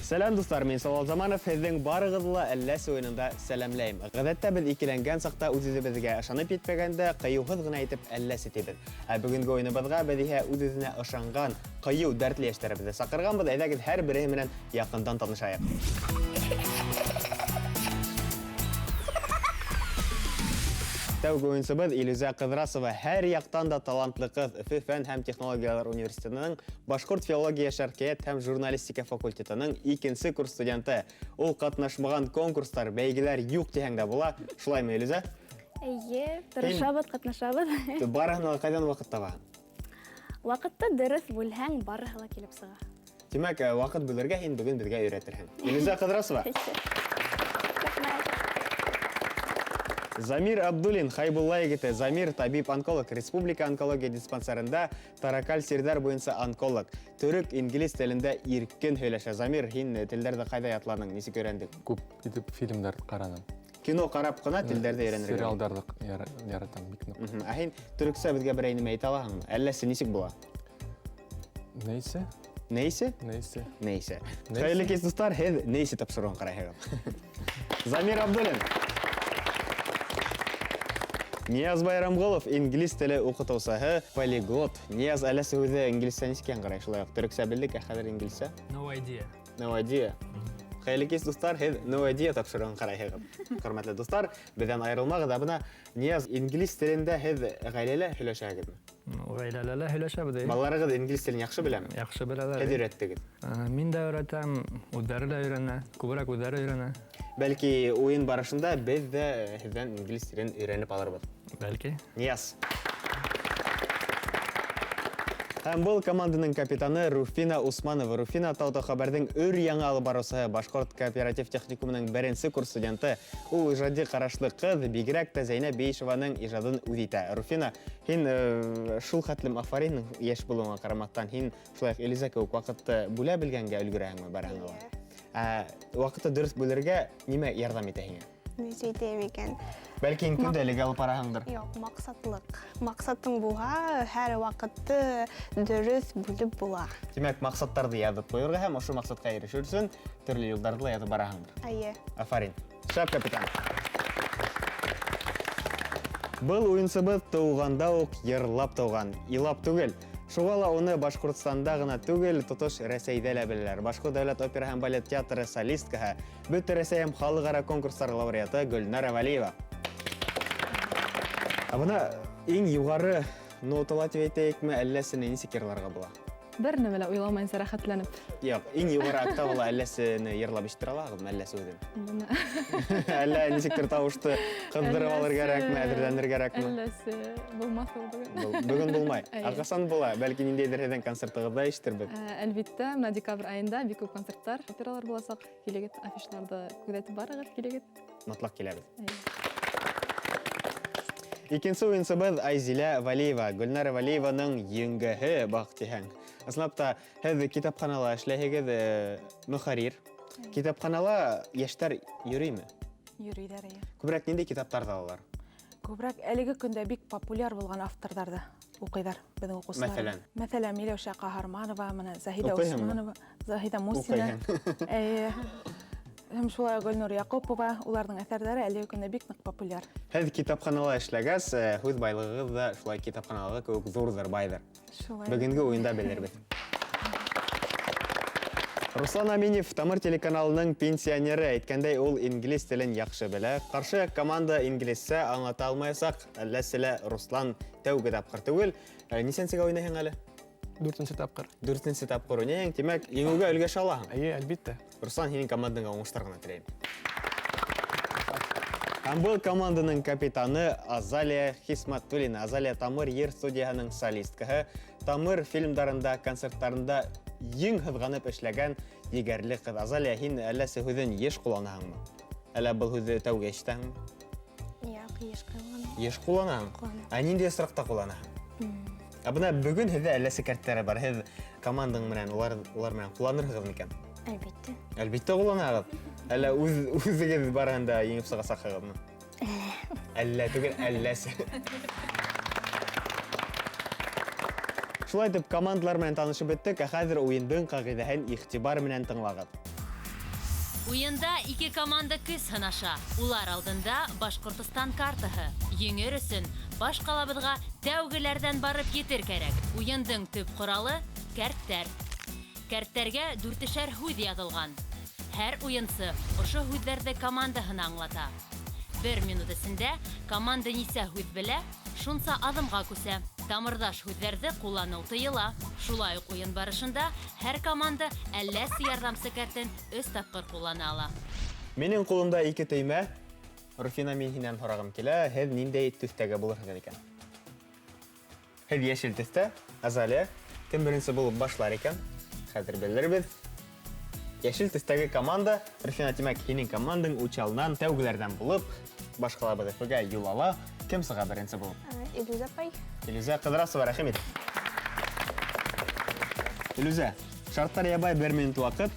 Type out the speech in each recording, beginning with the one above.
Сәләм, дуҫтар, мин Салават Заманов, һеҙҙең барығыҙҙы ла Әлләсе уйынында сәләмләйем. Ғәҙәттә беҙ икеләнгән саҡта үҙ-үҙебеҙгә ышанып етмәгәндә, ҡыйыуһыҙ ғына итеп Әлләсе тибеҙ. Ә бөгөнгө уйыныбыҙға беҙ иһә үҙ-үҙенә ышанған, ҡыйыу, дәртле йәштәребеҙҙе саҡырғанбыҙ. Әйҙәгеҙ, һәр береһе менән яҡындан танышайыҡ. Тәүге уйынсыбыҙ Илүзә Ҡыҙрасова, һәр яҡтан да талантлы ҡыҙ, Өфө фән һәм технологиялар университетының Башҡорт филология, шәрҡиәт һәм журналистика факультетының икенсе курс студенты. Ул ҡатнашмаған конкурстар, бәйгеләр юҡ тиһәң дә була. Шулаймы, Илүзә? Эйе, тырышабыҙ, ҡатнашабыҙ. Барыһына ла ҡайҙан ваҡыт табаһың? Ваҡытты дөрөҫ бүлһәң, барыһы ла килеп сыға. Тимәк, э, ваҡыт бүлергә һин бөгөн беҙгә өйрәтерһең. Илүзә Ҡыҙрасова. Замир Абдуллин, Хайбулла егете. Замир табиб-онколог, Республика онкология диспансерында торакаль сирҙәр буйынса онколог. Төрөк, инглиз телендә иркен һөйләшә. Замир, һин телдәрҙе ҡайҙа ятланың, нисек өйрәндең? Күп итеп фильмдар ҡараным. Кино ҡарап ҡына телдәрҙе өйрәнергә. Сериалдарҙы яратам бик ныҡ. Ә һин төрөксә беҙгә берәй нәмә әйтә алаһыңмы? Әлләсе нисек була? Нейсе? Нейсе? Нейсе. Нейсе. Хәйерле кис, дуҫтар, һеҙ Нейсе тапшырыуын ҡарайһығыҙ. Замир Абдуллин. Нияз Байрамғолов, инглиз теле уҡытыусыһы, полиглот. Нияз, әлләсе һүҙе инглизсә нисек яңғырай? Шулай уҡ төрөксә белдек, ә хәҙер инглизсә? No idea. No idea. Хәйерле кис, дуҫтар, һеҙ No idea тапшырыуын ҡарайһығыҙ. Хөрмәтле дуҫтар, беҙҙән айырылмағыҙ. Ә бына Нияз, инглиз телендә һеҙ ғаиләлә һөйләшәһегеҙме? Ғаиләлә лә һөйләшәбеҙ. Балаларығыҙ инглиз телен яҡшы беләме? Яҡшы беләләр. Һеҙ өйрәттегеҙ? Мин дә өйрәтәм, үҙҙәре лә өйрәнә, күберәк үҙҙәре өйрәнә. Бәлки, уйын барышында беҙ ҙә һеҙҙән инглиз телен өйрәнеп алырбыҙ. Бәлки. Нияз. Һәм был команданың капитаны Руфина Усманова. Руфина Тау-Тау хәбәрҙең өр-яңы алып барыусыһы, Башҡорт кооператив техникумының беренсе курс студенты. Ул ижади ҡарашлы ҡыҙ, бигерәк тә Зәйнәб Бейишеваның ижадын үҙ итә. Руфина, һин э, шул хәтлем афарин, йәш булыуыңа ҡарамаҫтан, һин шулай уҡ Элиза кеүек ваҡытты бүлә белгәнгә өлгөрәһеңме барыһына ла? Ә ваҡытты дөрөҫ бүлергә нимә ярҙам итә һиңә? Нисек әйтәйем икән? Бәлки һин көндәлек алып бараһыңдыр? Юҡ, маҡсатлыҡ. Маҡсатың булһа, һәр ваҡытты дөрөҫ бүлеп була. Тимәк, маҡсаттарҙы яҙып ҡуйырға һәм ошо маҡсатҡа ирешер өсөн төрлө юлдарҙы ла яҙып бараһыңдыр. Әйе. Афарин. Шәп капитан. Был уйынсыбыҙ тыуғанда уҡ йырлап тыуған, илап түгел. Шуға ла уны Башҡортостанда ғына түгел, тотош Рәсәйҙә лә беләләр. Башҡорт дәүләт опера һәм балет театры солисткаһы, Бөтә Рәсәй һәм халыҡ-ара конкурстар лауреаты Гөлнара Вәлиева. Ә бына иң юғары нотала тип әйтәйекме, әлләсене нисек йырларға була? Бер нәмә лә уйламайынса рәхәтләнеп. Юҡ, иң юғары октавала әлләсене йырлап ишеттерә алаһығыҙмы, әлләсе үҙен? Бына. Әллә нисектер тауышты ҡыҙҙырып алыр кәрәкме, әҙерләнер кәрәкме? Әлләсе булмаҫ ул бөгөн. Был- Бөгөн булмай. Әйе. Ә ҡасан була? Бәлки ниндәйҙер һеҙҙең концертығыҙҙа ишетербеҙ. Ә, Әлбиттә, менә декабрь айында бик күп концерттар, опералар буласаҡ. Килегеҙ, афишаларҙы күҙәтеп барығыҙ, килегеҙ. Мотлаҡ киләбеҙ. Икенсе уйынсыбыҙ Айзилә Вәлиева, Гөлнара Вәлиеваның еңгәһе, баҡ тиһәң. Ысынлап та, һеҙ китапханала эшләйһегеҙ, э, мөхәррир. Китапханала йәштәр йөрөймө? Йөрөйҙәр, эйе. Күберәк ниндәй китаптарҙы алалар? Күберәк әлеге көндә бик популяр булған авторҙарҙы уҡыйҙар беҙҙең уҡыусылар. Мәҫәлән? Мәҫәлән, Миләүшә Ҡаһарманова, менә Заһиҙә Уҡыйһыңмы? Усманова, Заһиҙә Мусина. Уҡыйһың. Эйе. Һәм шулай уҡ Гөлнур Яҡупова, уларҙың әҫәрҙәре әлеге көндә бик ныҡ популяр. Һеҙ китапханала эшләгәс, э, һүҙ байлығығыҙ ҙа шулай китапханалағы кеүек ҙурҙыр, байҙыр. Шулай. Бөгөнгө уйында белербеҙ. Руслан Аминев Тамыр телеканалының пенсионеры, әйткәндәй, ул инглиз телен яҡшы белә. Ҡаршы яҡ команда инглизсә аңлата алмаясаҡ. Әлләсе лә Руслан тәүге тапҡыр түгел. Э, Нисәнсегә уйнайһың әле? Дүртенсе тапҡыр. Дүртенсе тапҡыр уйнайһың, тимәк, еңеүгә өлгәшә алаһың. Эйе, әлбиттә. Руслан, һинең командаңа уңыштар ғына теләйем. Һәм был команданың капитаны Азалия Хисматуллина. Азалия Тамыр йыр студияһының солисткаһы. Тамыр фильмдарында, концерттарында ең һыҙғанып эшләгән егәрле ҡыҙ. Азалия, һин әлләсе һүҙен йыш ҡулланаһыңмы? Әллә был һүҙҙе тәүгә ишетәһеңме? Юҡ, йыш ҡулланам. Йыш ҡулланаһың? Ҡулланам. Ә ниндәй осраҡта ҡулланаһың? Ә бына бөгөн һеҙҙә әлләсе кәрттәре бар. Һеҙ командаң менән улар, улар менән ҡулланырһығыҙ микән? Әлбиттә. Әлбиттә ҡулланаһығыҙ. Әллә үҙ үҙегеҙ барыһын да еңеп сығасаҡһығыҙмы? Әллә түгел, әлләсе. Шулай итеп, командалар менән танышып бөттөк, ә хәҙер уйындың ҡағиҙәһен иғтибар менән тыңлағыҙ. Уйында ике команда көс һынаша. Улар алдында Башҡортостан картаһы. Еңер өсөн баш ҡалабыҙға тәүгеләрҙән барып етер кәрәк. Уйындың төп ҡоралы кәрттәр. Кәрттәргә дүртешәр һүҙ яҙылған. Һәр уйынсы ошо һүҙҙәрҙе командаһына аңлата. Бер минут эсендә команда нисә һүҙ белә, шунса аҙымға күсә. Тамырҙаш һүҙҙәрҙе ҡулланыу тыйыла. Шулай уҡ уйын барышында һәр команда әлләсе ярҙамсы кәртен 3 тапҡыр ҡуллана ала. Минең ҡулымда 2 төймә. Руфина, мин һинән һорағым килә, һеҙ ниндәй төҫтәге булырһығыҙ икән? Һеҙ йәшел төҫтә, Азалия, кем беренсе булып башлар икән? Хәҙер белербеҙ. Йәшел төҫтәге команда, Руфина, тимәк, һинең командаң Учалынан тәүгеләрҙән булып баш ҡалабыҙ Өфөгә юл ала. Кем сыға беренсе булып? Илүзә апай. Илүзә Ҡыҙырасова, рәхим ит. Илүзә, шарттар ябай, 1 минут ваҡыт,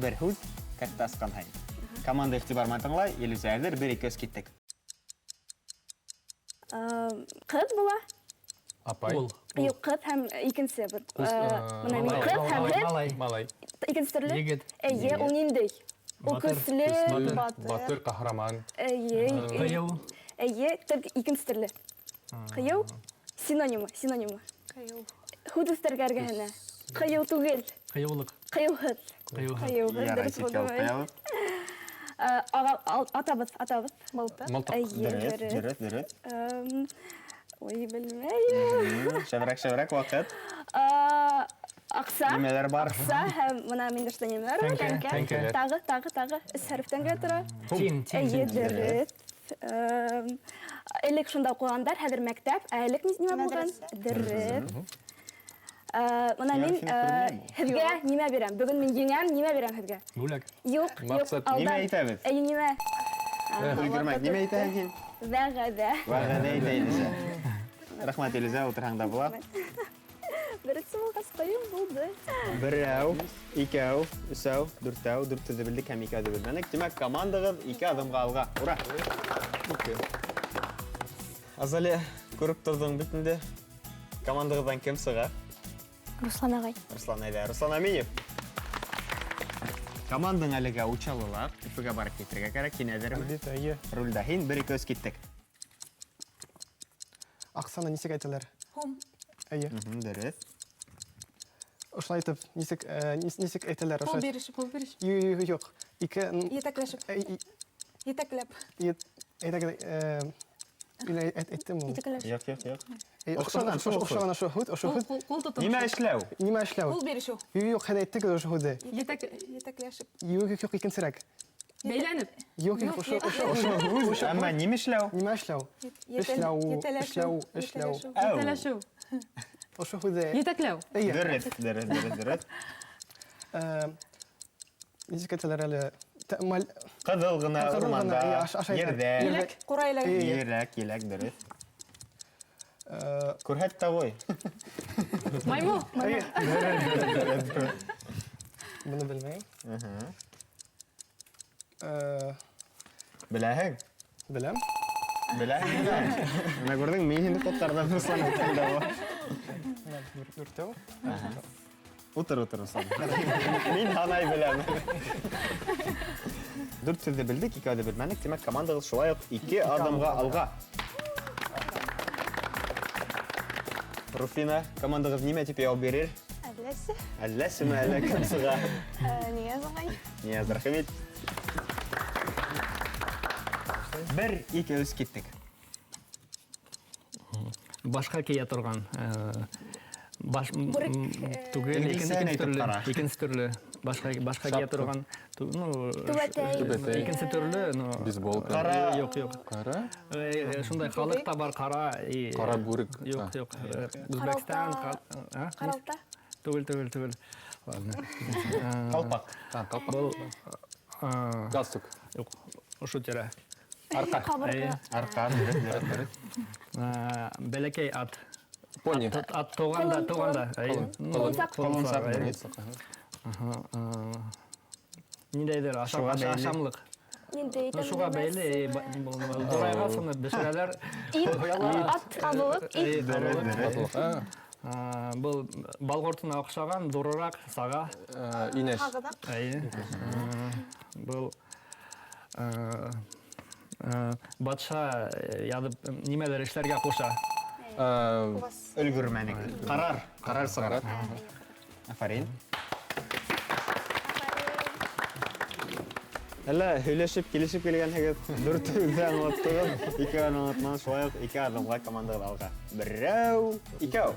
бер һүҙ, кәртте асҡан һайын. Команда иғтибар менән тыңлай, Илүзә әҙер, 1, 2, 3 киттек. Ҡыҙ була. Апай. Ул. Юҡ, ҡыҙ һәм икенсе бер. Үз, Бына мин малай, ҡыҙ һәм малай, һеҙ. малай. Малай. Икенсе төрлө. Егет. Эйе, ул ниндәй? Ул Батыр. көслө. Көслө. Батыр. Батыр, ҡаһарман. Эйе. Ҡыйыу. Эйе, тик икенсе төрлө. Ҡыйыу синонимы, синонимы. Ҡыйыу. Һүҙ өҫтәргә эргәһенә. Ҡыйыу түгел. Ҡыйыулыҡ. Ҡыйыуһыҙ. Ҡыйыуһыҙ. Ҡыйыуһыҙ, Ярай, дөрөҫ ситкә булды алып был. ҡуябыҙ. Ага, атабыҙ, атабыҙ. Мылтыҡ. Мылтыҡ. Эйе, Дөрөҫ, дөрөҫ. дөрөҫ, дөрөҫ. Ой, белмәйем. Шәберәк, шәберәк ваҡыт. Аҡса. Нимәләр бар? Аҡса һәм бына миндә шунда нимәләр бар? Тәңкә, тәңкә. Тағы, тағы, тағы. Өс хәрефтән генә тора. Тин, тин, Эйе, тин. дөрөҫ. Элек шунда уҡығандар, хәҙер мәктәп, ә элек нимә булған? Мәҙрәсә. Дөрөҫ. Бына мин, Ярфин күренмәйме? һеҙгә нимә бирәм? Бөгөн мин еңәм, нимә бирәм һеҙгә? Бүләк. Юҡ, юҡ, Маҡсат, алдан. Нимә әйтәбеҙ? Эйе, нимә? Өлгөрмәк, нимә әйтәһең һин? Вәғәҙә. Вәғәҙә әйтә Илүзә. Рәхмәт, Илүзә, ултырһаң да була. Беренсе булғас ҡыйын булды. Берәү, икәү, өсәү, дүртәү, дүрт төҙө белдек һәм икәүҙе белмәнек. Тимәк, командағыҙ 2 аҙымға алға. Ура! Ике. Азалия, күреп торҙоң бит инде. Командағыҙҙан кем сыға? Руслан ағай. Руслан әйҙә. Руслан Аминев. Командаң әлегә Учалыла. Өфөгә барып китергә кәрәк. Һин әҙерме? Әлбиттә, эйе. Рулдә һин. 1, 2, 3 киттек. Аҡсаны нисек әйтәләр? Һум. Эйе. Дөрөҫ. Ошолай итеп, нисек әйтәләр? Ҡул Ошолай бирешеп, ҡул бирешеп. Юҡ, юҡ, юҡ. Ике, Етәкләшеп. Етәкләп. Әйҙәгеҙ, мин әйттем ул. Етәкләшеп. Юҡ, юҡ, юҡ. Оҡшаған, Оҡшаған, оҡшаған ошо һүҙ, ошо һүҙ. Ҡул, ҡул тотоп. Нимә эшләү? Нимә эшләү? Ҡул бирешеү. Юҡ, юҡ, һеҙ әйттегеҙ ошо һүҙҙе. Етәкләшеп. Юҡ, юҡ, юҡ, икенсерәк. Бәйләнеп. Юҡ, юҡ, Юҡ, ошо, юҡ. ошо, ошо һүҙ, Әммә нимә эшләү? Нимә эшләү? Эшләү, эшләү, эшләү. Әү. Етәләшеү. Ошо һүҙҙе. Етәкләү. Эйе. Дөрөҫ, дөрөҫ, дөрөҫ, дөрөҫ. Нисек әйтәләр әле? Ҡыҙыл ғына Ҡыҙыл ғына, урманда, эйе, ашай ерҙә. Еләк, ҡура еләге. Эйе. Еләк, еләк, дөрөҫ. Күрһәт тә ҡуй. Маймыл. Эйе. Быны белмәйем. Беләһең? Беләм. Беләһең, беләм. Менә күрҙең, мин һине ҡотҡарҙым, Руслан әйткәндә була. Дүртәү. Утыр, утыр, Руслан. Мин һанай беләм. Дүрт һүҙҙе белдек, икәүҙе белмәнек. Тимәк, командағыҙ шулай уҡ 2 аҙымға алға. Руфина, командағыҙ нимә тип яуап бирер? Әлләсе. Әлләсеме, әллә кем сыға? Нияз ағай. Нияз, рәхим ит. 1, 2, 3 киттек. Башҡа кейә торған, баш, Бүрек, түгел, Инглизсә икенсе әйтеп төрлө, ҡара. икенсе төрлө. Башҡа кейә Шапка. торған, ну, Түбәтәй. Түбәтәй. икенсе төрлө, ну, Бейсболка. Ҡара. Юҡ, юҡ. Ҡара? Шундай халыҡ та бар, ҡара, и, Ҡара бүрек. Юҡ, юҡ. Үзбәкстан, а? Ҡаралта. Түгел, түгел, түгел. Ладно. Ҡалпаҡ. А, ҡалпаҡ. Был, Галстук. Юҡ, ошо тирә. Арҡа. Ҡабырға. Эйе. Арҡа, дөрөҫ, дөрөҫ, дөрөҫ. Бәләкәй ат. Пони. Ат, ат туғанда, Ҡолон, туғанда. ҡолон. Эйе. Ҡолон. Ну, Ҡолонсаҡ. Ҡолонсаҡ, эйе. дөрөҫ. Аһа, ниндәйҙер Шуға бәйле. ашамлыҡ. Ниндәй Ну, шуға бәйле, бурайға шуны бешерәләр. Ит, ат, ҡаҙылыҡ, ит. Эйе, Дөрөҫ, ҡаҙылыҡ. дөрөҫ. Ҡаҙылыҡ, а. Был бал ҡортона оҡшаған, ҙурыраҡ саға. Инеш. Әйе. Был батша яҙып нимәлер эшләргә ҡуша. Өлгөрмәнек. Ҡарар, ҡарар сығара. Афарин. Әллә һөйләшеп, килешеп килгәнһегеҙ, дүртеүҙе аңлаттығыҙ, икәүен аңлатманы, шулай уҡ ике аҙымға командағыҙ алға. Берәү, икәү.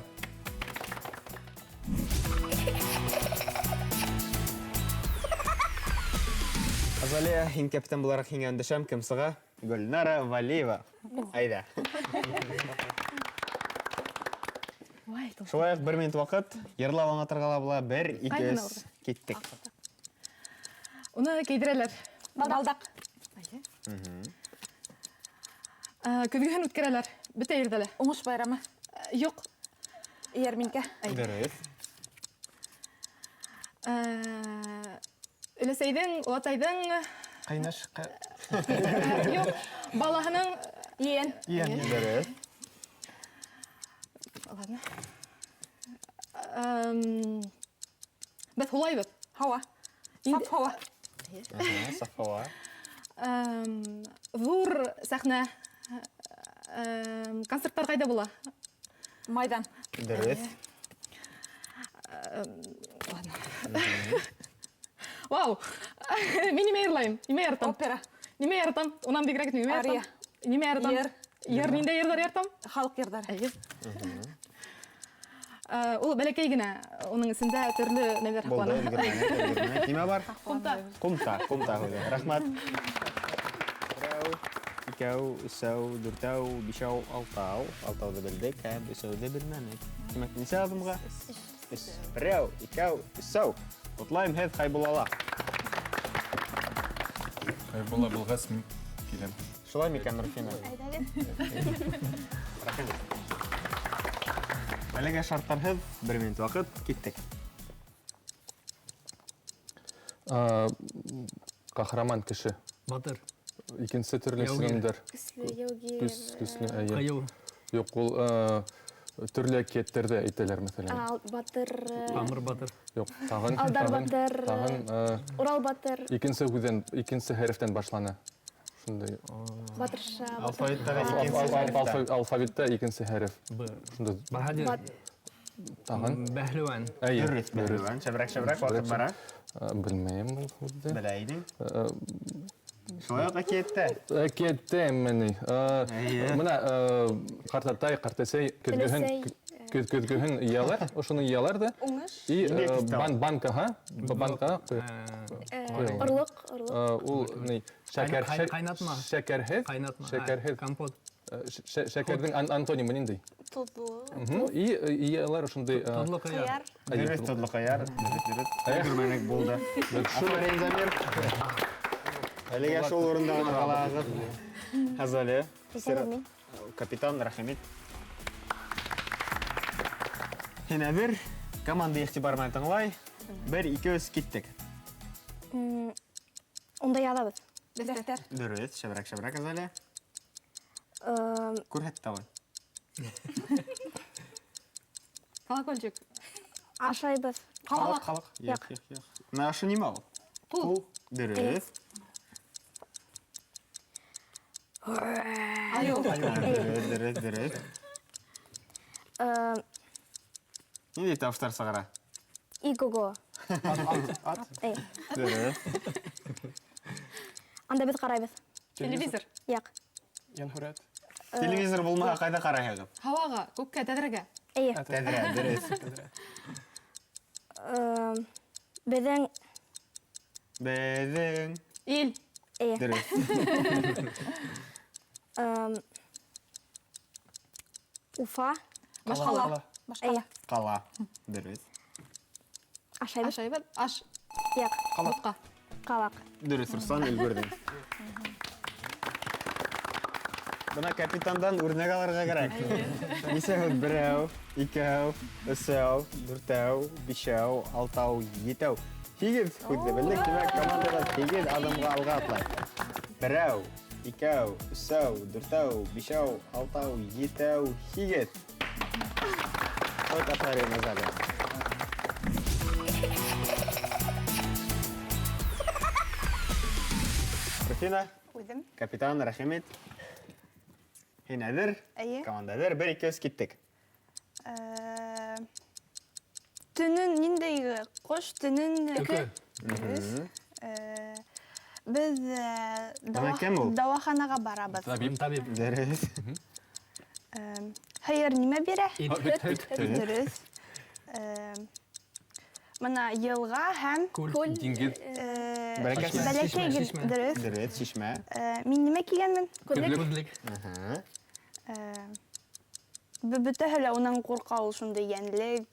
Азалия, һин капитан булараҡ һиңә өндәшәм, кем сыға? Гөлнара Валиева. Әйҙә. Шулай уҡ бер минут ваҡыт. Йырлап аңлатырға ла була. Бер, ике, өс, киттек. Уны кейҙерәләр. Балдаҡ. Көҙгөһөн үткәрәләр. Бөтә ерҙә лә. Уңыш байрамы? Юҡ. Йәрминкә. Дөрөҫ. Өләсәйҙең, олатайҙың... Ҡайнаш. Юҡ, балаһының... Ейән. Ейән. Дөрөҫ. Ладно. Беҙ һулайбыҙ. Һауа. Саф һауа. Саф һауа. Ҙур сәхнә. Концерттар ҡайҙа була? Майҙан. Дөрөҫ. Ладно. Вау! Мин нимә йырлайым? Нимә яратам? Опера. Нимә яратам? Унан бигерәк нимә яратам? Ария. Нимә яратам? Йыр. Йыр, ниндәй йырҙар яратам? Халыҡ йырҙары. Әйе. Ул бәләкәй генә, уның эсендә төрлө нәмәләр Булды, һаҡлана. өлгөрмәнек, өлгөрмәнек. Нимә бар? Ҡумта. Ҡумта, ҡумта һүҙе. Рәхмәт. Берәү, икәү, өсәү, дүртәү, бишәү, алтау. Алтауҙы белдек һәм өсәүҙе белмәнек. Тимәк, нисә аҙымға? Өс. Берәү, икәү, өсәү. Ҡотлайым һеҙ, Хәйбуллала. Хәйбулла булғас, мин киләм. Шулай микән, Руфина? Рәхмәт. Әлегә шарттарһыҙ, бер минут ваҡыт, киттек. Ҡаһраман кеше. Батыр. Икенсе төрлө Яугир. синонымдар. Көслө, яугир. Көслө, әйе. Ҡыйыу. Юҡ, ул төрлө әкиәттәрҙә әйтәләр, мәҫәлән. Батыр. Тамыр батыр. Юҡ, тағын, Алдар тағын, батыр. Тағын, Урал батыр. Икенсе һүҙҙән, икенсе хәрефтән башлана. Шундай. Батырша. Алфавиттағы икенсе хәрефтә. Алфавитта икенсе хәреф. Б. Шунда. Баһадир. Тағын. Бәһлеүән. Әйе. Дөрөҫ, бәһлеүән. Шәберәк, шәберәк, ваҡыт бара. Белмәйем ул һүҙҙе. Белә инең. Шулай уҡ әкиәттә. Әкиәттә әммә ни. Әйе. Бына ҡартатай, ҡартәсәй көҙгөһөн йыялар, ошоно йыялар ҙа. Уңыш. И, Ниндәй кристалл? банкаға, банкаға ҡуялар. Орлоҡ, орлоҡ. Ул ни, шәкәр, Ҡайнатма. шәкәрһеҙ, Ҡайнатма. шәкәрһеҙ. Компот. Шәкәрҙең антонимы ниндәй? Тоҙло. И, йыялар ошондай, Тоҙло ҡыяр. Ҡыяр. Дөрөҫ, тоҙло ҡыяр. Дөрөҫ, дөрөҫ. Өлгөрмәнек булды. Афарин, Замир. Әлегә шул урында ғына ҡалағыҙ. Азалия. Исәнме? Капитан, рәхим ит. Һин әҙер? Команда иғтибар менән тыңлай. Бер, ике, өс, киттек. Унда яҙабыҙ. Дәфтәр. Дөрөҫ, шәберәк, шәберәк, Азалия. Күрһәт тә ҡуй. Колокольчик. Ашайбыҙ. Ҡалаҡ, ҡалаҡ. Яҡ. Юҡ, юҡ, юҡ. Бына ошо нимә ул? Ҡул. Дөрөҫ. Айыу. Дөрөҫ, дөрөҫ, дөрөҫ. Ниндәй тауыштар сығара? Иго-го. Ат, ат. Эй. Дөрөҫ. Анда беҙ ҡарайбыҙ. Телевизор. Яҡ. Йәнһүрәт. Телевизор булмаһа ҡайҙа ҡарайһығыҙ? Һауаға, күккә, тәҙрәгә. Эйе. Тәҙрә, дөрөҫ. Тәҙрә. Беҙҙең Беҙҙең Ил. Эйе. Дөрөҫ. Уфа. Башҡала. Ҡала. Башҡала. Эйе. Ҡала. Дөрөҫ. Ашайбыҙ. Ашайбыҙ. Аш. Яҡ. Ҡалаҡ. Ҡалаҡ. Дөрөҫ, Руслан, өлгөрҙөң. Бына капитандан үрнәк алырға кәрәк. Нисә һүҙ? Берәү, икәү, өсәү, дүртәү, бишәү, алтау, етәү. Һигеҙ һүҙҙе белдек. Тимәк, командабыҙ һигеҙ аҙымға алға атлай. Берәү, икәү, өсәү, дүртәү, бишәү, алтау, етәү, һигеҙ. Вот, афарин, Азалия. Руфина, Үҙем. капитан, рәхим ит. Һин әҙер? Эйе. Команда әҙер. 1, 2, 3, киттек. Төнөн ниндәй ҡош? Төнөн Төкө. Дөрөҫ. Беҙ Бына кем ул? дауаханаға барабыҙ. Табип. Табип. Дөрөҫ. Һыйыр нимә бирә? Ит. Һөт. Дөрөҫ. Мына йылға һәм Күл. Диңгеҙ. Бәләкәй. Бәләкәй Шишмә, генә. шишмә. Дөрөҫ. Дөрөҫ, шишмә. Мин нимә кейгәнмен? Күҙлек. Күҙлек. Аһа. Бөтәһе лә унан ҡурҡа, ул шундай йәнлек.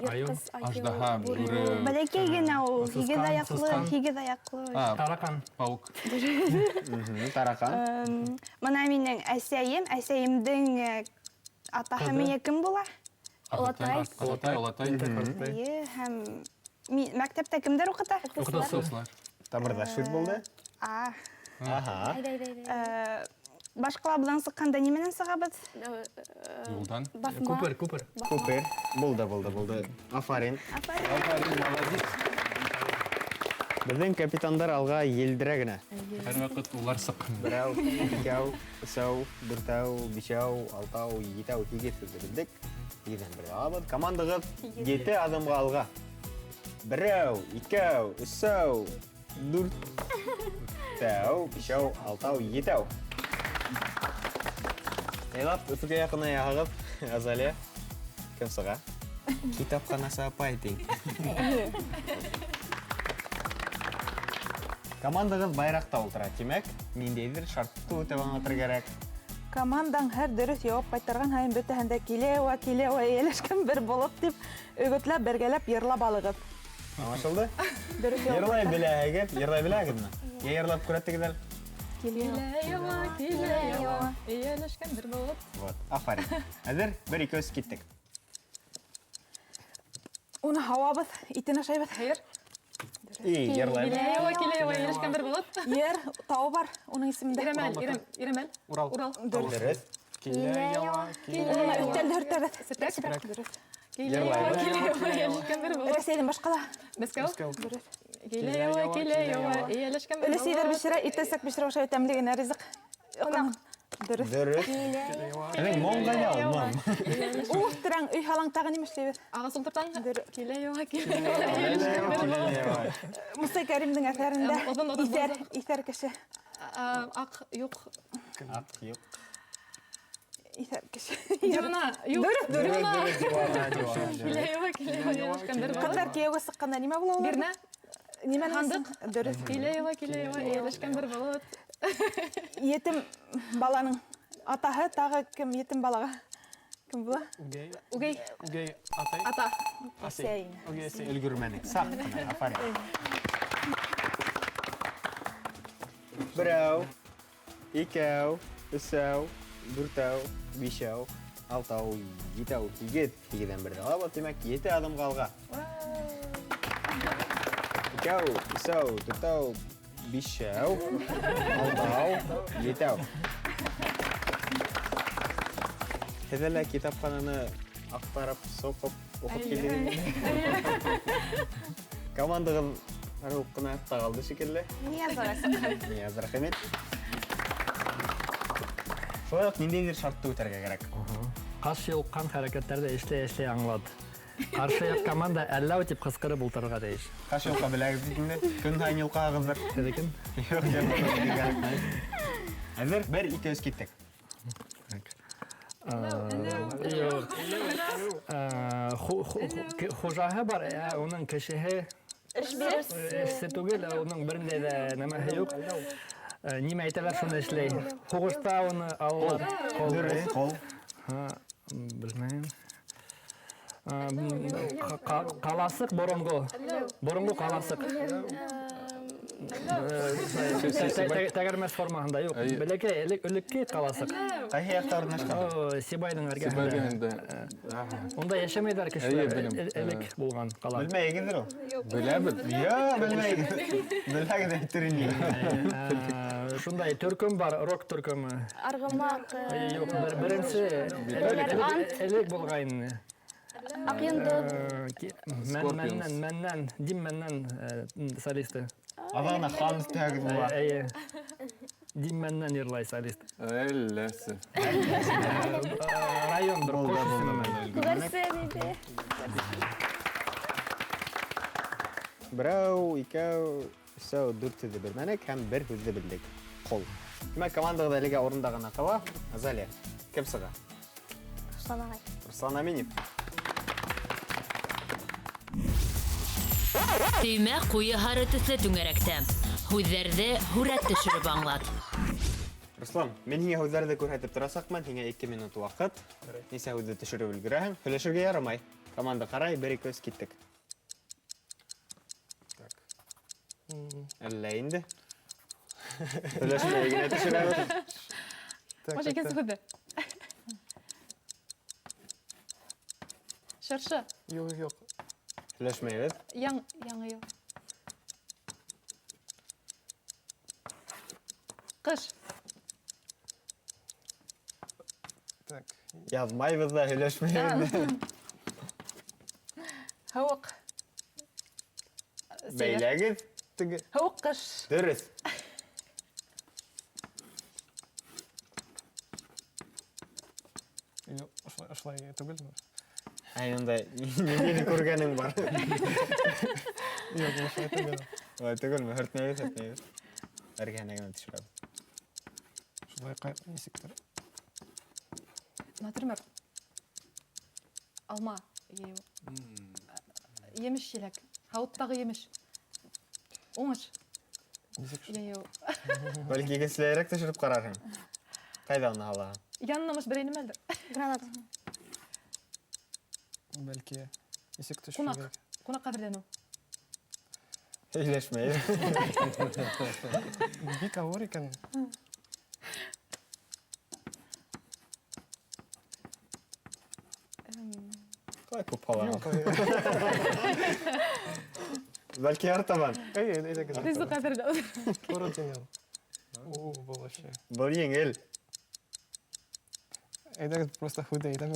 Айыу. Аждаһа, бүре. Бәләкәй генә ул, Сысҡан, һигеҙ аяҡлы, сысҡан. һигеҙ аяҡлы. Тараҡан. Паук. Тараҡан. Мына минең әсәйем, әсәйемдең атаһы Ҡыҙы. миңә кем була? Олатай. Олатай, олатай. Эйе, һәм мәктәптә кемдәр уҡыта? Уҡытыусы. Уҡытыусылар. Тамырҙа шүт булды. А. Аһа. Әйҙә, әйҙә, әйҙә. Баш ҡалабыҙҙан сыҡҡанда нимәнән сығабыҙ? Юлдан. Баҫма. Күпер, күпер. Күпер. Булды, булды, булды. Афарин. Афарин. Афарин, молодец. Беҙҙең капитандар алға елдерә генә. Һәр ваҡыт улар сыҡһын. Берәү, икәү, өсәү, дүртәү, бишәү, алтау, етәү, һигеҙ һүҙҙе белдек. Һигеҙҙән бер алабыҙ. Командағыҙ 7 аҙымға алға. Берәү, икәү, өсәү, дүртәү, бишәү, алтау, етәү. Яйлап, Өфөгә яҡынаяһығыҙ. Азалия, кем сыға? Китапханасы апай тиң. Командағыҙ байраҡта ултыра. Тимәк, ниндәйҙер шартты үтәп аңлатыр кәрәк. Командаң һәр дөрөҫ яуап ҡайтарған һайын бөтәһендә килә, килә, эйәләшкән бер болот тип өгөтләп, бергәләп йырлап алығыҙ. Аңлашылды? Дөрөҫ яуап Йырлай ҡайтар. беләһегеҙ, йырлай беләһегеҙме? Йә йырлап күрәттегеҙ әле? Килә яуа, килә яуа, эйәләшкән бер болот. Вот, афарин. Әҙер, 1, 2, 3, киттек. Уны һауабыҙ, итен ашайбыҙ. Хәйер. И, йырлайбыҙ. Килә яуа, килә яуа, эйәләшкән бер болот. Ер, тауы бар, уның исемендә. Ирәмәл, Ирәмәл. Урал. Урал. Дөрөҫ. Килә яуа, килә Уны яуа. өҫтәлде һөртәбеҙ. Сепрәк. Дөрөҫ. Килә яуа, килә яуа, эйәләшкән бер болот. Рәсәйҙең баш ҡалаһы. Мәскәү. Мәскәү. Дөрөҫ. Килә яуа, килә яуа, эйәләшкән бер Өләсәйҙәр болот. бешерә, иртәнсәк бешерә ашай, тәмле генә ризыҡ. Ҡунаҡ. Дөрөҫ. Дөрөҫ. Әнең моң ҡайҙа ул, моң? Уф, терәң, өй һалаң тағы нимә эшләйбеҙ? Ағас ултыртаң. Дөрөҫ. Килә яуа, килә яуа, эйәләшкән бер болот. Муса Кәримдең әҫәрендә Оҙон, оҙон, иҫәр, оҙон. иҫәр кеше. Аҡ, юҡ. Аҡ, юҡ. Иҫәр кеше. Дивана, юҡ. Дөрөҫ, дөрөҫ. Дивана. Дөрөҫ, дивана, дивана, Килә яуа, килә яуа, эйәләшкән бер болот. Ҡыҙҙар кейәүгә сыҡҡанда нимә була улар? Бирнә. Нимәнең Һандыҡ. исеме? Дөрөҫ. Килә яуа, килә яуа, эйәләшкән бер болот. Етем баланың атаһы тағы кем етем балаға? Кем була? Үгәй. Үгәй. Үгәй атай. Ата. Әсәй. Үгәй әсәй. Өлгөрмәнек. Саҡ ҡына, афарин. Берәү, икәү, өсәү, дүртәү, бишәү, алтау, етәү, һигеҙ. Һигеҙҙән берҙе алабыҙ, тимәк, 7 аҙымға алға. Икәү, өсәү, дүртәү, бишәү, алтау, етәү. Һеҙ әле китапхананы аҡтарып, соҡоп, уҡып килдегеҙме? Командағыҙ арыу ҡына артта ҡалды шикелле. Нияз ағай. Нияз, рәхмәт. Шулай уҡ ниндәйҙер шартты үтәргә кәрәк. Ҡаш йолҡҡан хәрәкәттәрҙе эшләй-эшләй аңлат. Ҡаршы яҡ команда әлләү тип ҡысҡырып ултырырға тейеш. Ҡаш йолҡа беләгеҙ бит инде. Көн һайын йолҡағыҙҙыр. Һеҙҙекен? Юҡ, юҡ, кәрәкмәй. Әҙер, 1, 2, 3, киттек. Юҡ. Хужаһы бар, уның кешеһе Эш биреүсе. Эшсе түгел, уның берендә дә нәмәһе юҡ. Нимә әйтәләр, шуны эшләй. Һуғышта уны алалар. Ҡол. Дөрөҫ, ҡол. Һа, белмәйем. Ҡаласыҡ боронғо. Боронғо ҡаласыҡ. Тәгәрмәс формаһында юҡ. Әйе. Бәләкәй, элекке ҡаласыҡ. Ҡайһы яҡта урынлашҡан? О, Сибайҙың эргәһендә. Сибай эргәһендә. Унда йәшәмәйҙәр кешеләр. Әйе, беләм. Элек булған ҡала. Белмәйегеҙҙер ул? Беләбеҙ. Юҡ, белмәйегеҙ. Белһәгеҙ әйтер инегеҙ. Шундай төркөм бар, рок төркөмө. Арғымаҡ, Юҡ, беренсе Виталий элек булғайны. Аҡ йондоҙ. Мәннән, Мәннән, Дим Мәннән солисты. Аҙағына хан өҫтәгеҙ була. Эйе. Дим Мәннән йырлай солист. Әлләсе. Район бер Булды, ҡош булды, исеме. булды. Өлгөрмәнек. Күгәрсен иде. Берәү, икәү, өсәү, дүрт һүҙҙе белмәнек һәм бер һүҙҙе белдек. Ҡол. Тимәк, командағыҙ әлегә урында ғына ҡала. Азалия, кем сыға? Руслан ағай. Руслан Аминев. Төймә ҡуйы һары төҫлө түңәрәктә. Һүҙҙәрҙе һүрәт төшөрөп аңлат. Руслан, мин һиңә һүҙҙәрҙе күрһәтеп торасаҡмын, һиңә 2 минут ваҡыт. Нисә һүҙҙе төшөрөп өлгөрәһең, һөйләшергә ярамай. Команда ҡарай, 1, 2, 3, киттек. Так. Әллә инде. Һөйләшмәй генә төшөрәбеҙ. Так, Может, так, икенсе так. һүҙҙе. Шыршы. Юҡ, юҡ. Һөйләшмәйбеҙ. Яңы йыл. Ҡыш. Так. Яҙмайбыҙ ҙа, һөйләшмәйбеҙ ҙә. Һыуыҡ. Бәйләгеҙ. Теге. Һыуыҡ ҡыш. Дөрөҫ. Юҡ, ошолай түгелме? Ай, унда ниндәйҙе күргәнең бар? Юҡ, ошолай түгел. Улай түгелме? Һөртмәйбеҙ, һөртмәйбеҙ. Эргәһенә генә төшөрәбеҙ. Шулай нисектер. Натюрморт. Алма. Емеш еләк. Һауыттағы емеш. Уңыш. Нисек шул? Йәйеү. Бәлки икенселәйерәк төшөрөп ҡарарһың. Ҡайҙа уны һалаһың? Янына мыш берәй нимәлер? Гранат. Бәлки нисек төшөргә? Ҡунаҡ. Ҡунаҡ ҡәҙерләнеү. Һөйләшмәй. Бик ауыр икән. Ҡалай күп һалаһың? Бәлки артабан. Әй, әй, әй, әй. Ризыҡ әҙерләү. Ҡорот еңел. О, был вообще. Был еңел. Әйҙәгеҙ, просто һүҙ әйтәм.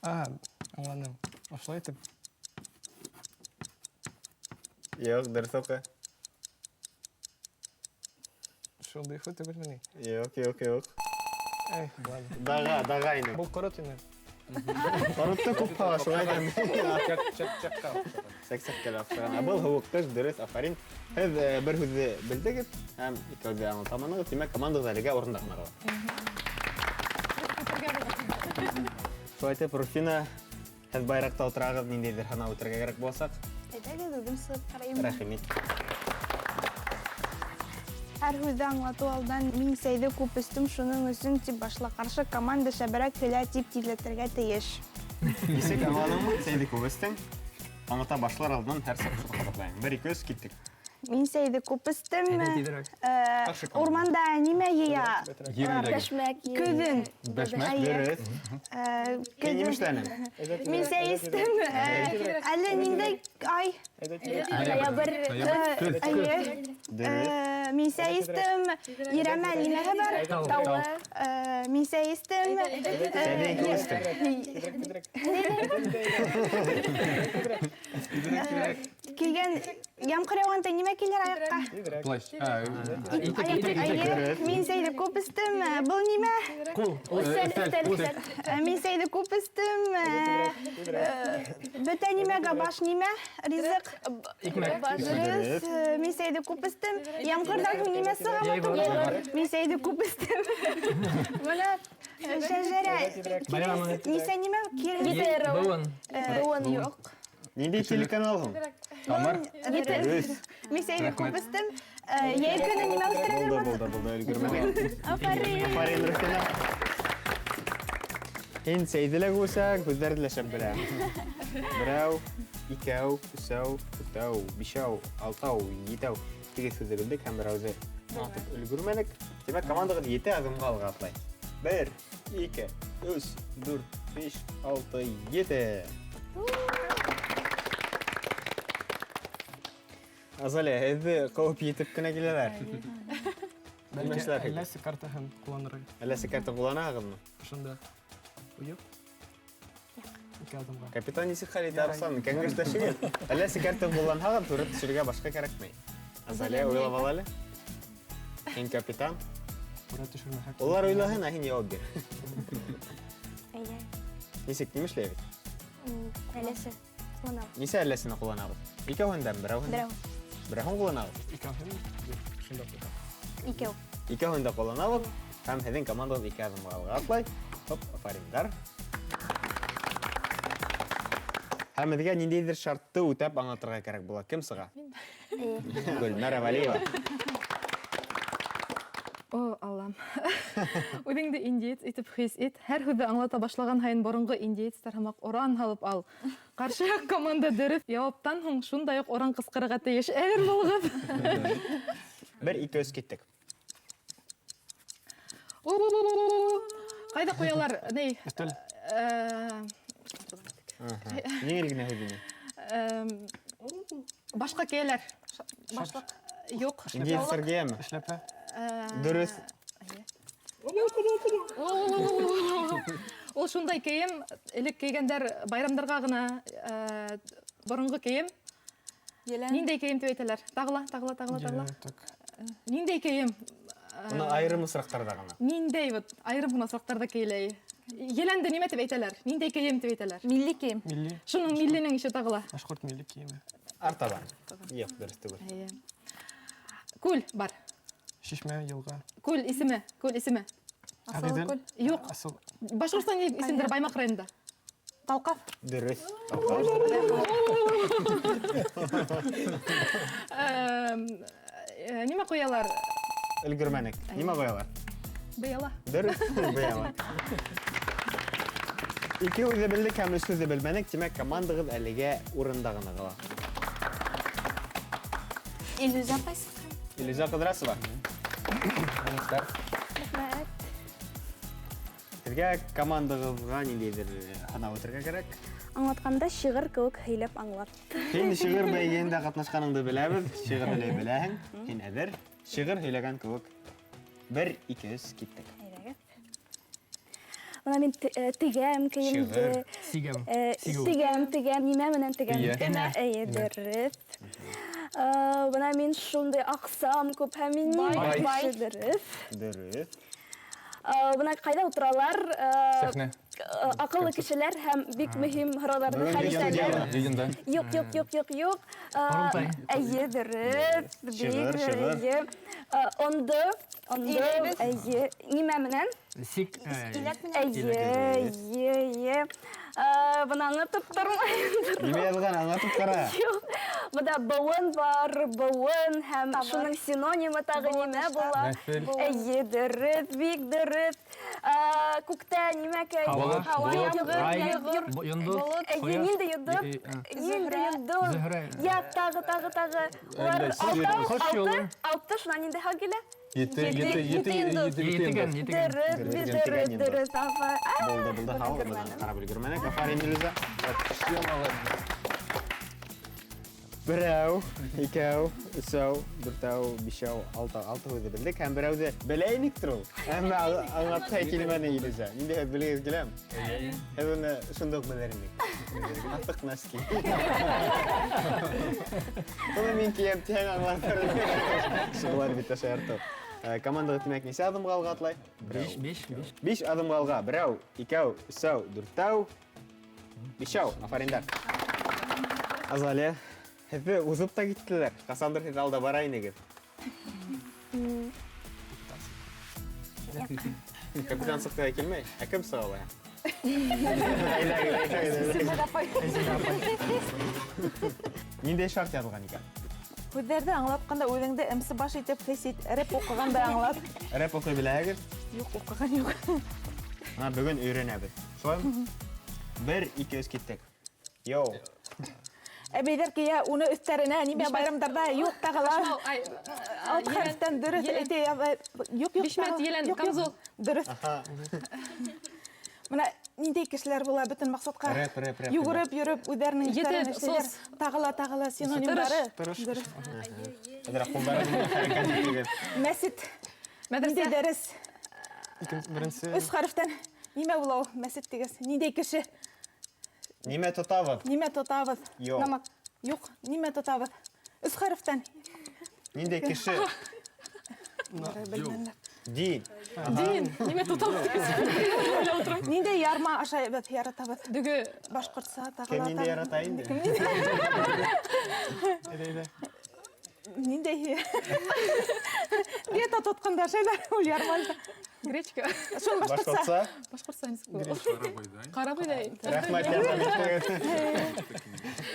А, аңланым. Ошолай итеп. Юҡ, дөрөҫ уҡы. Шундай һүҙ түгелме ни? Юҡ, юҡ, юҡ. Эй, ладно. Даға, даға ине. Был ҡорот ине. Ҡоротто күп һала, шулай әйтәм. Сәк-сәккә лә оҡшаған. Ә был һыуыҡ ҡыш, дөрөҫ, афарин. Һеҙ бер һүҙҙе белдегеҙ һәм ике һүҙҙе аңлатаманығыҙ. Тимәк, командағыҙ әлегә урында ғына ҡала. Шулай итеп, Руфина, һеҙ байраҡта ултырағыҙ, ниндәйҙер һынау үтергә кәрәк буласаҡ. Әйҙәгеҙ, үҙем сығып ҡарайым. Рәхим ит. Һәр һүҙҙе аңлатыу алдан мин сәйҙе күп эстем, шуның өсөн тип башла. Ҡаршы команда шәберәк һөйлә тип тиҙләтергә тейеш. Нисек аңланыңмы? Сәйҙе күп эстең. Аңлата башлар алдынан һәр саҡ шуны ҡабатлайым. 1, 2, 3, киттек. Мин сәйҙе күп эстем. Әйҙә, тиҙерәк. Ҡаршы команда. Урманда нимә йыя? Ер еләге. Бәшмәк. Көҙөн. Бәшмәк. Әйе. Дөрөҫ. Һин Көҙөн. нимә эшләнең? Мин сәй эстем. Әле ниндәй ай? Ноябрь. Әйе. Дөрөҫ. Мин сәй эстем. Ирәмә нимәһе бар? Тауы. Мин сәй эстем. Сәйҙе күп эстең. Килгән ямғыр яуғанда нимә килер аяҡҡа? Плащ. Әйе. Мин сәйҙе күп эстем. Был нимә? Ҡул. Өҫтәл, өҫтәл, өҫтәл. Мин сәйҙе күп эстем. Бөтә нимәгә баш нимә? Ризыҡ. Икмәк. Дөрөҫ. Мин сәйҙе күп эстем. Ямғырҙан һуң нимә сыға матур? Мин сәйҙе күп эстем. Бына шәжәрә. Нисә нимә? Ете. Быуын. Быуын юҡ. Ниндәй телеканал һуң? Тамыр. Дөрөҫ. Мин сәйҙе күп эстем. Йәй көнө нимә үҫтерәләр? Булды, булды, булды, өлгөрмәнең. Афарин. Афарин, Руфина. Һин сәйҙе лә күрсәң, һүҙҙәрҙе лә шәп беләһең. Берәү, икәү, өсәү, дүртәү, бишәү, алтау, етәү. Тигеҙ һүҙҙе белдек һәм берәүҙе аңлатып өлгөрмәнек. Тимәк, командағыҙ 7 аҙымға алға атлай. 1, 2, 3, 4, 5, 6, 7. Азалия, һеҙҙе ҡыуып етеп кенә киләләр. Бәлки Нимә эшләрһегеҙ? Әлләсе картаһын ҡулланырға. Әлләсе карта ҡулланаһығыҙмы? Шунда. Уйып. Ике адымға. Капитан нисек хәл итә, Арыслан? Кәңәшләшегеҙ. Әллә кәртә ҡулланһағыҙ, һүрәт төшөрөргә башҡа кәрәкмәй. Азалия, уйлап ал әле. Һин капитан. Һүрәт төшөрмәһәк. Улар уйлаһын, ә һин яуап бир. Әйе. Нисек, нимә эшләйбеҙ? Әлләсе. Ҡулланабыҙ. Нисә әлләсене ҡулланабыҙ? Икәүһен дә, берәүһен дә? Берәү. Берәүһен ҡулланабыҙ. Икәүһен шунда ҡуйған. Икәү. Икәүһен дә ҡулланабыҙ. Һәм һеҙҙең командағыҙ ике аҙымға алға атлай. Хоп, афариндар. Һәм беҙгә ниндәйҙер шартты үтәп аңлатырға кәрәк була. Кем сыға? Гөлнара Вәлиева. О, Аллам. Үҙеңде индеец итеп хис ит. Һәр һүҙҙе аңлата башлаған һайын боронғо индеецтар һымаҡ оран һалып ал. Ҡаршы яҡ команда дөрөҫ яуаптан һуң шундай уҡ оран ҡысҡырырға тейеш. Әҙер булығыҙ. Бер, ике, өс киттек. Ҡайҙа ҡуялар? Ней? Өҫтәл. Еңел генә һүҙ ине. Башҡа кейәләр. Башлыҡ. Юҡ. Индеецтар кейәме? Эшләпә. Дөрөҫ. Ул шундай кейем, элек кейгәндәр байрамдарға ғына, боронғо кейем. Елән. Ниндәй кейем тип әйтәләр? Тағы ла, тағы ла, тағы ла, тағы ла. Ниндәй кейем? Уны айырым осраҡтарҙа ғына. Ниндәй вот айырым ғына осраҡтарҙа кейеләй. Еләнде нимә тип әйтәләр? Ниндәй кейем тип әйтәләр? Милли кейем. Милли. Шуның милленең ише тағы ла. Башҡорт милли кейеме. Артабан. Юҡ, дөрөҫ түгел. Эйе. Күл бар. Шишмә, йылға. Күл исеме, күл исеме. Ағиҙел. Күл. Юҡ. Асыл. Башҡортостан исемдәре Баймаҡ районында. Талҡаҫ. Дөрөҫ. Нимә ҡуялар? Өлгөрмәнек. Нимә ҡуялар? Быяла. Дөрөҫ, быяла. Ике һүҙҙе белдек һәм өс һүҙҙе белмәнек. Тимәк, командағыҙ әлегә урында ғына ҡала. Илүзә ҡайсы? Илүзә Ҡыҙрасова. Рәхмәт. Һеҙгә командағыҙға ниндәйҙер һынау үтергә кәрәк. Аңлатҡанда шиғыр кеүек һөйләп аңлат. Һин шиғыр бәйгеһендә ҡатнашҡаныңды беләбеҙ, шиғыр һөйләй беләһең. Һин әҙер. Шиғыр һөйләгән кеүек. Бер, ике, өс, киттек. Әйҙәгеҙ. Бына мин тегәм кейемде. Шиғыр. Сигәм. Сигеү. Тегәм, тегәм, нимә менән тегәм? Эйе. Энә. Эйе, дөрөҫ. Бына мин шундай аҡсам күп һәм мин Бай. нимә дөрөҫ. Дөрөҫ. Бына ҡайҙа ултыралар? Сәхнә. Аҡыллы кешеләр һәм бик мөһим һорауҙарҙы хәл итәләр. Йыйында. Юҡ, юҡ, юҡ, юҡ, юҡ. Ҡоролтай. Эйе, дөрөҫ. Бик Шиғыр, шиғыр. эйе. Онды, онды, Иләйбеҙ. эйе. Нимә менән? Сик, Иләк менән. Эйе, эйе, эйе. Бына аңлатып тормайым. Нимә яҙған, аңлатып ҡара. Юҡ. Бында быуын бар, быуын һәм Тамыр. шуның синонимы тағы Быуын нимә эштә. була? Нәҫел. Эйе, дөрөҫ, бик дөрөҫ. Күктә нимәкәй? Болот, Һауа, болот. ямғыр, Ай, ямғыр. йондоҙ, Болот. Эйе, ҡояш. ниндәй йондоҙ? Ниндәй йондоҙ? Зөһрә. Яҡ, тағы, тағы, тағы. Улар Әллә, алтау, Ҡош алты, юлы. алты, шунан ниндәй һал килә? Ете, ете, ете, йондоҙ. ете, ете Етегән, йондоҙ. етегән. Дөрөҫ, Дөрөҫ, дөрөҫ, етегән йондоҙ. дөрөҫ, афа. Булды, булды, Бына һау, бына күрмәнем. ҡарап өлгөрмәнек. Афарин, Илүзә. Берәү, икәү, өсәү, дүртәү, бишәү, алтау. Алты һүҙҙе белдек һәм берәүҙе белә инектер ул. Әммә аңлатҡы килмәне Илүзә. Ниндәй һүҙ белегеҙ киләме? Һеҙ уны шунда уҡ белер инек. Артыҡ носки. Уны мин кейәм тиһәң аңлатыр. Шулар бит шаяртыу. Командаға тимәк нисә аҙымға алға атлай? Биш, биш, биш. Биш аҙымға алға. Берәү, икәү, өсәү, дүртәү, бишәү. Афариндар. Азалия, һеҙҙе уҙып та киттеләр. Ҡасандыр һеҙ алда бара инегеҙ. Капитан сыҡҡы килмәй. Ә кем сыға улай? Ниндәй шарт яҙылған икән? Һүҙҙәрҙе аңлатҡанда үҙеңде эмсе баш итеп хис ит. Рэп уҡығанда аңлат. Рэп уҡый беләһегеҙ? Юҡ, уҡыған юҡ. Бына бөгөн өйрәнәбеҙ. Шулаймы? Бер, ике, өс киттек. Йоу. Әбейҙәр кейә уны өҫтәренә, нимә байрамдарҙа юҡ тағыла. Бишмәт, ай, Алты елән, хәрефтән дөрөҫ елән. әйтә, юҡ, юҡ, Бишмәт, тағы. елән, Юҡ, юҡ. камзол. Дөрөҫ. Бына ниндәй кешеләр була бөтөн маҡсатҡа? Рэп, рэп, рэп. Йүгереп йөрөп, үҙҙәренең Ете, эштәрен эшләйҙәр. сос. Тағы ла, тағы ла синонимдары. Тырыш. Дөрөҫ. Әҙерәк ҡулдарығыҙ менән хәрәкәт итегеҙ. Мәсет. Мәҙрәсә. Ниндәй дәрес? Икенсе, беренсе. Өс хәрефтән. Нимә була ул мәсет тигәс? Ниндәй кеше? Нимә тотабыҙ? Нимә тотабыҙ? Юҡ. Намаҙ. Юҡ, нимә тотабыҙ? Өс хәрефтән. Ниндәй кеше? Белмәнем. Дин. Дин. Нимә тотабыҙ тигәс? Ниндәй ярма ашайбыҙ, яратабыҙ? Дөгө. Башҡортса тағы Кем ла ниндәй тағы. ярата инде? Кем ниндәй? Ниндәй? Диета тотҡанда ашайҙар ул ярманы. Гречка. Шул башҡортса. Башҡортса? Башҡортса нисек була? Ҡарабойҙай. Рәхмәт, ярҙам иттегеҙ.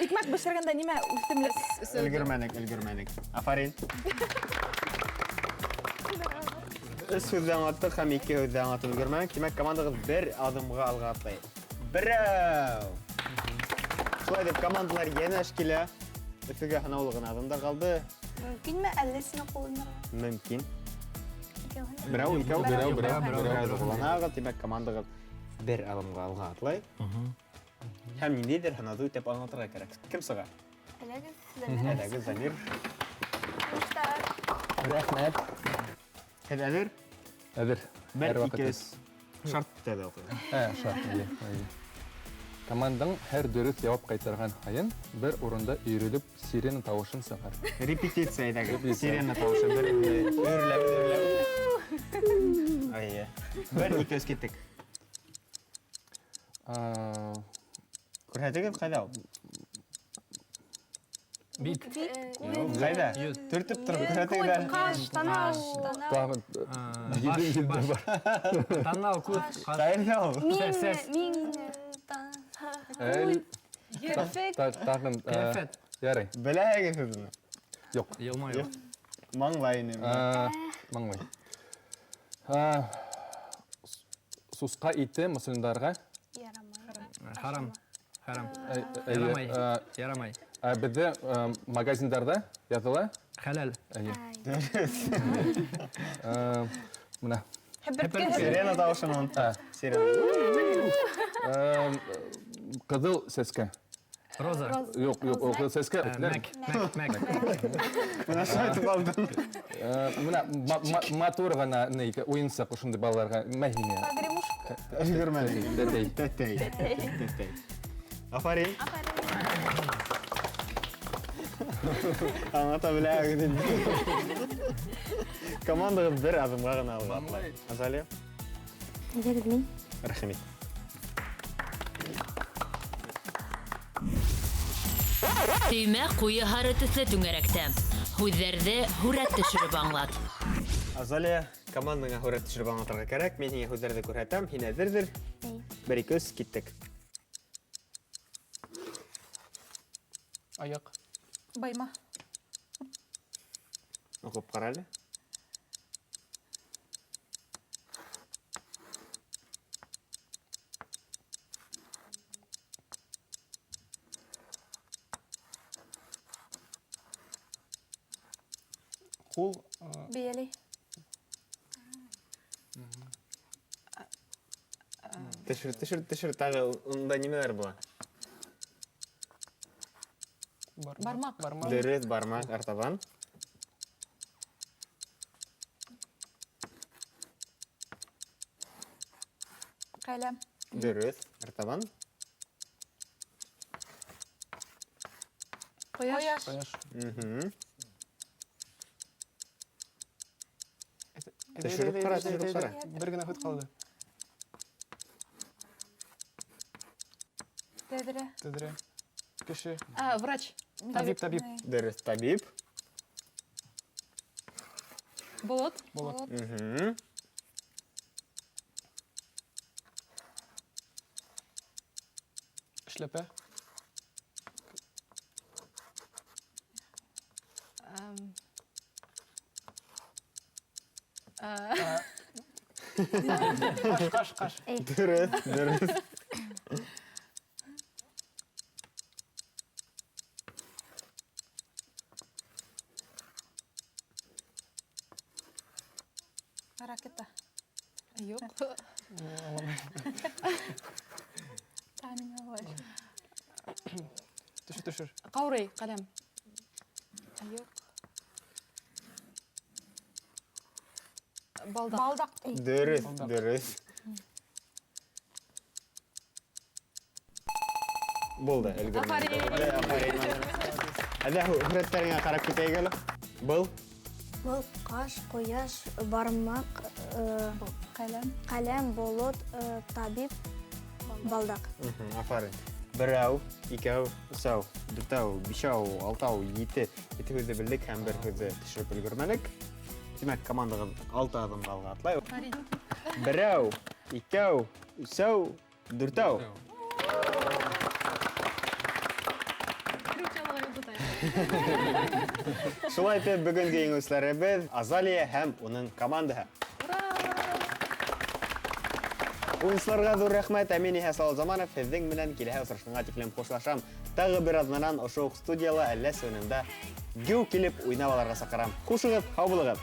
Икмәк бешергәндә нимә үҫемлек? Өлгөрмәнек, өлгөрмәнек. Афарин. Өс һүҙҙе аңлаттыҡ һәм ике һүҙҙе аңлатып өлгөрмәнек. Тимәк, командағыҙ бер аҙымға алға атлай. Берәү! Шулай итеп, командалар йәнәш килә. Өфөгә һанаулы ғына аҙымдар ҡалды. Мөмкинме әллә сине ҡулланырға? Мөмкин. Берәү, икәү, Берәү, берәү, берәү. берәү. Ҡулланағыҙ. Тимәк, командағыҙ бер аҙымға алға атлай. Һәм ниндәйҙер һанауҙы үтәп аңлатырға кәрәк. Кем сыға? Әйҙәгеҙ. Әйҙәгеҙ, Замир. Рәхмәт. Һеҙ әҙер? Әҙер. Бер, Һәр ваҡыт ике, өс. Шарт тәҙә уҡыйҙы. Шарт, эйе, эйе. Командаң һәр дөрөҫ яуап ҡайтарған һайын бер урында өйрөлөп сирена тауышын сығар. Репетиция әйҙәгеҙ. Репетиция. Сирена тауышы бер өйрөләп, өйрөләп. Эйе. Бер, ике, өс, киттек. Күрһәтегеҙ, ҡайҙа ул? Бит. Ҡайҙа? Төртөп тороп күрһәтегеҙ әле. Ҡаш, танау. Тағы, йөҙ бар. Танау, күҙ, ҡаш. Ҡайҙа ул? Мин, Сәс. мин, Әл. Керфек. Тағын, Ҡиәфәт. ярай. Беләһегеҙ һеҙ уны? Юҡ. Йылмайыу. Юҡ. Маңлай ине. Маңлай. Сусҡа ите мосолмандарға? Ярамай. Харам. Харам. Ярамай. Ярамай. Беҙҙә магазиндарҙа яҙыла? Хәләл. Эйе. Бына. Һеперткә. Сирена тауышын онотта. Сирена. Ҡыҙыл сәскә. Роза. Юҡ, юҡ, ул ҡыҙыл сәскә. Мәк, мәк, мәк. Бына шулай итеп алдым. Бына матур ғына ни, уйынсыҡ ошондай балаларға. Мәһине. Погремушка. Өлгөрмәнек. Тәтәй. Тәтәй. Тәтәй. Афарин. Афарин. Аңлата беләһегеҙ инде. Командағыҙ бер аҙымға ғына алға атлай. Азалия. Әйҙәгеҙ мин. Рәхим ит. Төймә ҡуйы һары төҫлө түңәрәктә. Һүҙҙәрҙе һүрәт төшөрөп аңлат. Азалия, командаңа һүрәт төшөрөп аңлатырға кәрәк. Мин һиңә һүҙҙәрҙе күрһәтәм, һин әҙерҙер. Эйе. Бер, ике, өс, киттек. Аяҡ. Байма. Уҡып ҡара әле. Ҡул, Бейәләй. Төшөр, төшөр, төшөр, тағы унда нимәләр була? Бармаҡ. Бармаҡ. Дөрөҫ, бармаҡ, артабан. Ҡәләм. Дөрөҫ, артабан. Ҡояш. Ҡояш. Төшөрөп ҡара, төшөрөп ҡара. Бер генә һүҙ ҡалды. Тәҙрә. Тәҙрә. Кеше. Врач. Табип, табип. Дөрөҫ, табип. Болот. Болот. Эшләпә. Ҡаш, ҡаш, ҡаш. Дөрөҫ, дөрөҫ. Ракета. Юҡ. Төшөр, төшөр. Ҡаурый, ҡәләм. Юҡ. Балдаҡ. Балдаҡ. Дөрөҫ, Балдаҡ. дөрөҫ. Булды, өлгөрмәне. Афарин. Афарин. Әйҙә, һүрәттәреңә ҡарап китәйек әле. Был Был ҡаш, ҡояш, бармаҡ, Ҡәләм. ҡәләм, болот, табип, балдаҡ. Афарин. Берәү, икәү, өсәү, дүртәү, бишәү, алтау, ете. Ете һүҙҙе белдек һәм бер һүҙҙе төшөрөп өлгөрмәнек. Тимәк, командағыҙ алты аҙымға алға атлай. Берәү, икәү, өсәү, дүртәү. Шулай итеп, бөгөнгө еңеүселәребеҙ Азалия һәм уның командаһы. Уйынсыларға ҙур рәхмәт. Ә мин иһә Салават Заманов һеҙҙең менән киләһе осрашҡанға тиклем хушлашам. Тағы бер аҙнанан ошо уҡ студияла Әлләс уйынында геү килеп уйнап алырға саҡырам. Хушығыҙ, һау булығыҙ.